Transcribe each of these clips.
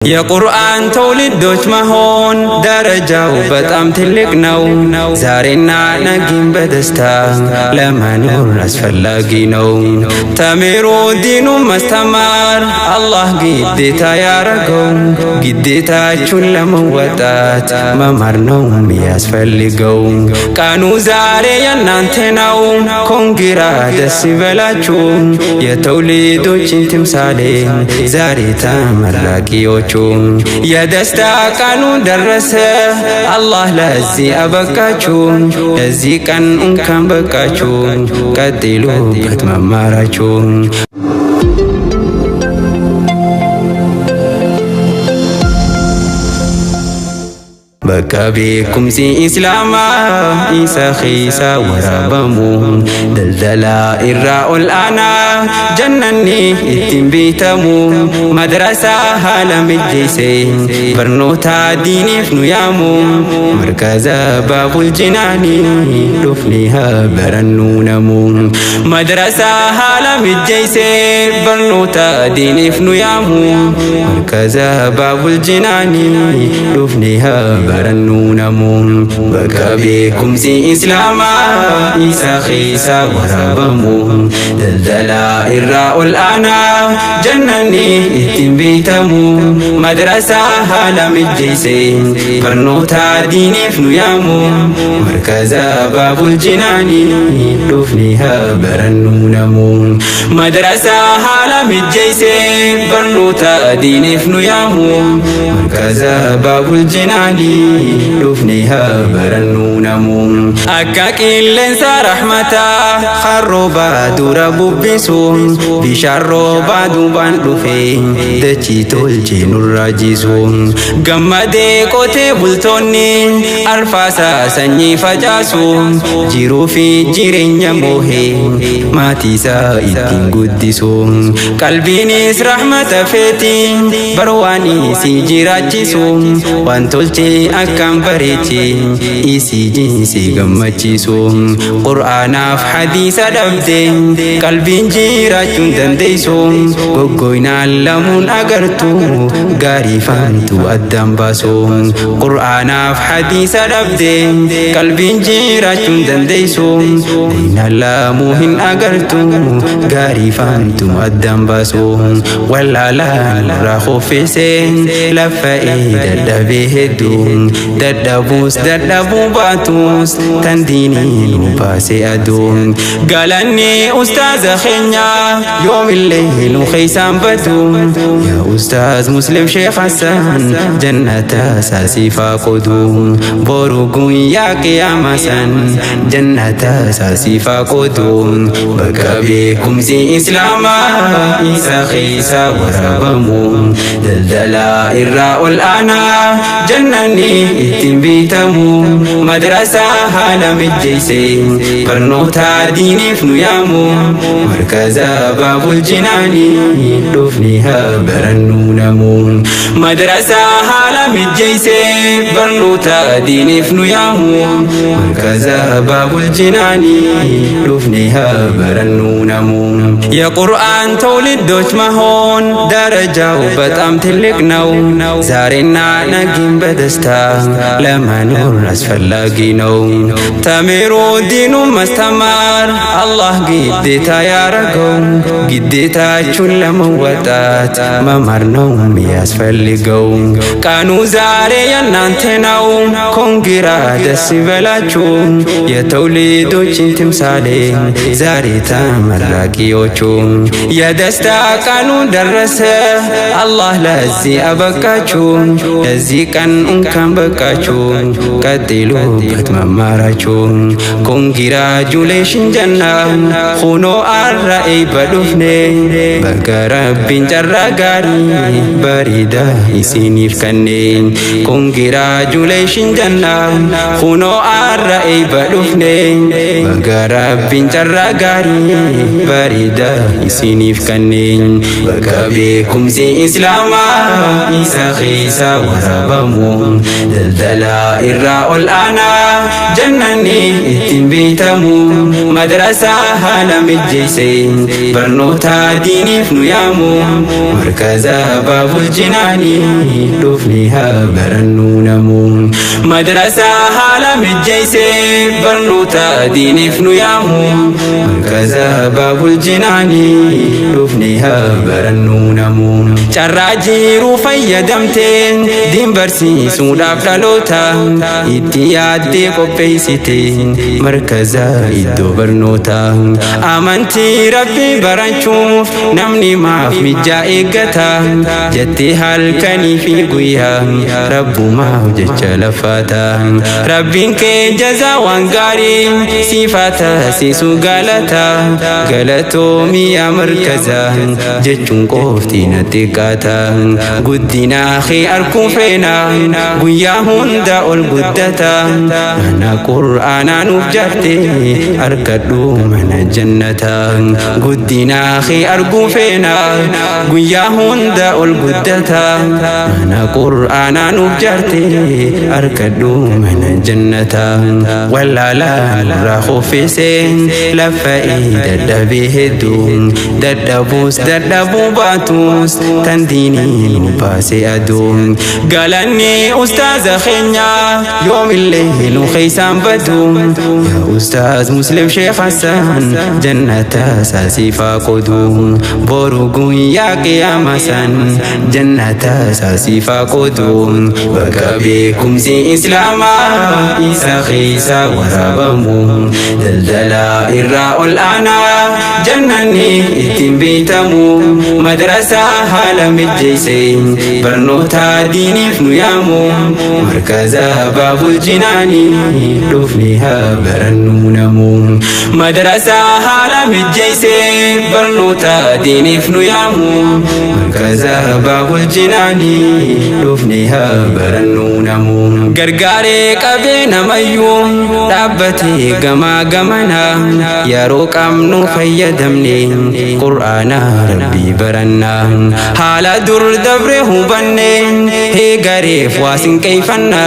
የቁርአን ትውልዶች መሆን ደረጃው በጣም ትልቅ ነው። ዛሬና ነገም በደስታ ለመኖር አስፈላጊ ነው። ተምሮ ዲኑ ማስተማር አላህ ግዴታ ያረገው፣ ግዴታችሁን ለመወጣት መማር ነው የሚያስፈልገው። ቀኑ ዛሬ የእናንተ ነው። Congra ደስ ይበላችሁ። የትውልዶችን ትምሳሌ ዛሬ ተመራቂዎቹ፣ የደስታ ቀኑ ደረሰ። አላህ ለዚህ አበቃችሁ። ለዚህ ቀን እንኳን በቃችሁ። ቀጥሉበት መማራችሁ። Bakka beekumsi Islaamaa isa keessa waraabamu, daldalaa irraa ol aanaa jannanni ittiin beekamu, madrasaa haala mijjeesse barnoota diiniif nu yaamu, markaza Baabul Jinaanii dhufni haa barannu namu. Madrasaa haala mijjeesse barnoota diiniif nu yaamu, markaza Baabul Jinaanii dhufni haa barannu namu. Bakka beekumsi Islaamaa isa keessa waraabamu, daldalaa irraa ol aanaa jannanni ittiin beekamu, madrasaa haala mijjeesse barnoota diiniif nu yaamu, markaza Baabul Jinaanii dhufni haa barannu namu. Madrasaa haala mijjeesse barnoota diiniif nu yaamu, markaza Baabul Jinaanii dhufni haa barannu namu. Akka qilleensa rahmataa harroobaa dura bubbisu, bishaan roobaa duubaan dhufe dachii tolchee nurraa jiisu, gammadee qotee bultoonni arfaasaa sanyii facaasu, jiruu fi jireenya moohee maatiisaa ittiin guddisu, qalbiinis rahmata feeti barwaan isii jiraachisu, waan tolchee akkaan bareeche isii jinsii gammachiisu. Qur'aanaaf hadiisa dhabde qalbiin jiraachuun dandeessu, goggoynaan lamuun agartu gaarii faamtu addaan baasu. Qur'aanaaf hadiisa dhabde qalbiin jiraachuun dandeessu, goynaan lamuu hin agartu gaarii faamtu addaan baasu. Wallaalaan irraa kuffise lafa'ee dadhabee hedduu, dadhabuus dadhabuu baatus tan diinii nu baase aduu. Galanni ustaaza keenya yoomillee nu keeysaan badu. Yaa Ustaaz Muslim Sheekh Hassan, jannata saasifaa qodu, boru guyyaa qiyaama san jannata saasifaa qodu. Bakka beekumsi Islaamaa isa keessa waraabamu, daldalaa irraa ol aanaa jannanni ittiin beekamu, madrasaa haala mijjeesse barnoota diiniif nu yaamu, markaza Baabul Jinaanii dhufni haa barannu namu. Madrasaa haala mijjeesse barnoota diiniif nu yaamu, markaza Baabul Jinaanii dhufni haa barannu namu. የቁርአን ትውልዶች መሆን ደረጃው በጣም ትልቅ ነው። ዛሬና ነገም በደስታ ለመኖር አስፈላጊ ነው። ተምሮ ዲኑ ማስተማር አላህ ግዴታ ያረገው፣ ግዴታችሁን ለመወጣት መማር ነው የሚያስፈልገው። ቀኑ ዛሬ የእናንተ ነው። Congra ደስ ይበላችሁ። የትውልዶችን ትምሳሌ ዛሬ ተመራቂዎቹ፣ የደስታ ቀኑ ደረሰ። አላህ ለዚህ አበቃችሁ። ለዚህ ቀን እንኳን በቃችሁ። ቀጥሉበት መማራችሁ። Congratulation jenna kunoo har'a eebba dhufne, baga Rabbiin carraa gaarii bareedaa isiniif kenne. Congratulation jenna kunoo har'a eebba dhufne, baga Rabbiin carraa gaarii bareedaa isiniif kenne. Bakka beekumsi Islaamaa isa keessa waraabamu, Daldalaa irraa ol aanaa jannanni ittiin beekamu. Madrasaa haala mijjeesse barnoota diiniif nu yaamu. Markaza Baabul Jinaanii dhufni haa barannu namu. Madrasaa haala mijjeesse barnoota diiniif nu yaamu. Markaza Baabul Jinaanii dhufni haa barannu namu. Carraa jiruu fayyadamteen diin barsiisuudhaaf dhaloota itti yaaddee qopheessite markaza iddoo barnoota. Amantii Rabbii barachuuf namni maaf mijjaa eeggata jettee halkanii fi guyyaa Rabbumaaf jecha lafaata. Rabbiin kee jazaa waan gaarii siif haa taasisu galata, galatoomii yaa markaza jechuun qofti natti xiqqaata. Guddina kee arguu feena guyyaa hunda ol guddata. Mana Qur'aanaa nuuf jaarte argadhu mana jannata. Guddina kee arguu feena guyyaa hunda ol guddata. Mana Qur'aanaa nuuf jaarte argadhu mana jannata. Wallaalaa nurraa kuffise lafa'ee dadhabee hedduu, dadhabuus dadhabuu baatus tan diinii nu baase aduu. Galanni ustaaza keenya yoomillee nu keessaan badu. Yaa Ustaaz Muslim Sheekh Hassan, jannata saasifaa qodu. Boru guyyaa qiyaama san jannata saasifaa qodu. Bakka beekumsi Islaamaa isa keessa waraabamu. Daldalaa irraa ol aanaa jannanni ittiin beekamu. Madrasaa haala mijjeesse barnoota diiniif nu yaamu. Markaza Baabul Jinaanii dhufni haa barannu namu. Madrasaa haala mijjeesse barnoota diiniif nu yaamu. Markaza Baabul Jinaanii dhufni haa barannu namu. Gargaaree qabee namayyuu dhaabbatee gamaa gamana, yeroo qabnu fayyadamne Qur'aana Rabbii baranna. Haala dur dabre hubanne heegareef waa sinqeeffanna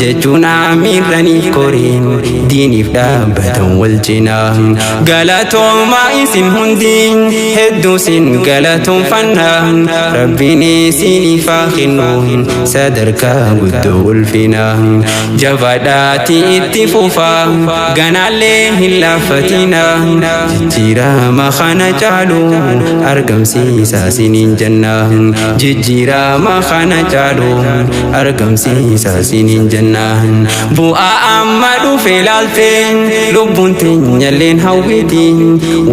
jechuun amiirraniif koriin diiniif dhaabbatan wal cina. Galatoomaa isin hundi, hedduu sin galatoonfanna. Rabbiin isiniif haa kennu sadarkaa guddoo ulfina. Jabaadhaati itti fufa, ganaallee hin laaffatina. Jijjiirama kana caalu argamsiisa siniin jenna. Jijjiirama kana caalu argamsiisa siniin jenna. Bu'aa amma dhufe laalteen lubbuun teenyalleen hawwiti.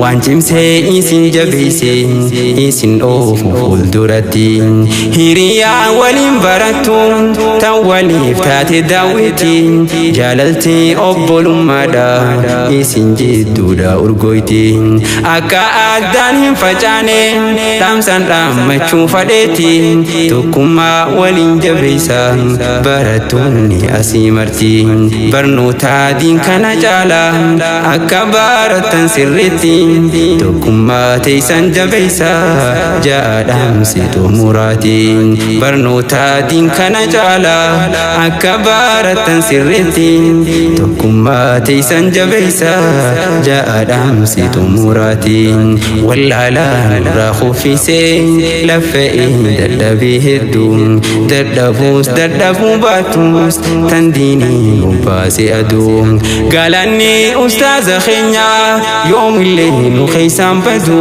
Waan cimsee isin jabeesse isin oofu fuulduratti. Hiriyaa waliin barattu tan waliif taate daawwiti. Jaalalti obbolummaadha isin jidduudha urgoyti. Akka addaan hin facaane dhaamsaan dhaammachuu fadheeti. Tokkummaa waliin jabeessa barattoonni asii marti. Barnoota diin kana caala akka barattan sirriitti. Tokkummaa teessan jabeessa ja'a dhaamsitu muraati. Barnoota diin kana caala akka barattan sirriitti. Tokkummaa teessan jabeessa ja'a dhaamsitu muraati. Wallaalaa nurraa kuffisee lafa'ee dadhabee hedduu, dadhabuus dadhabuu baatus tan diinii nu baase aduu. Galanni ustaaza keenya yoomillee nu keessaan badu.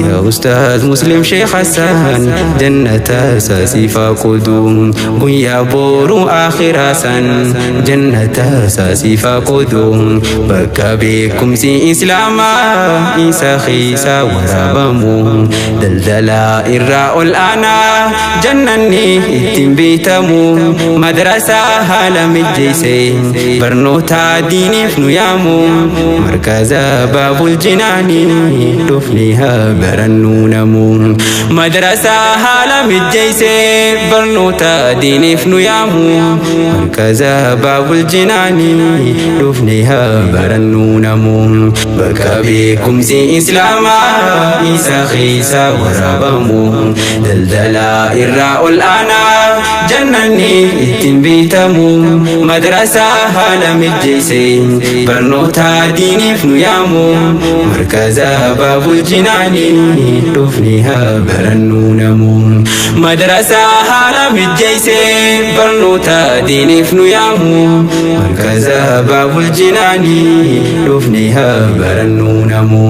Yaa Ustaaz Muslim Sheekh Hassan, jannata saasifaa qodu. Guyyaa boru akhiraa san jannata saasifaa qodu. Bakka beekumsi Islaamaa isa keessa waraabamu. Daldalaa irraa ol aanaa jannanni ittiin beekamu. Madrasaa haala mijjeesse barnoota diiniif nu yaamu. Markaza Baabul Jinaanii dhufni haa barannu namu. Madrasaa haala mijjeesse barnoota diiniif nu yaamu. Markaza Baabul Jinaanii dhufni haa barannu namu. Bakka beekumsi Islaamaa isa keessa waraabamu. Daldala irraa ol aanaa jannanni ittiin bitamu. Madrasaa haala mijjeesse barnoota diiniif nu yaamu. Markaza Baabul Jinaanii dhufni haa barannu namu. Madrasaa haala mijjeesse barnoota diiniif nu yaamu. Markaza Baabul Jinaanii dhufni haa barannu namu.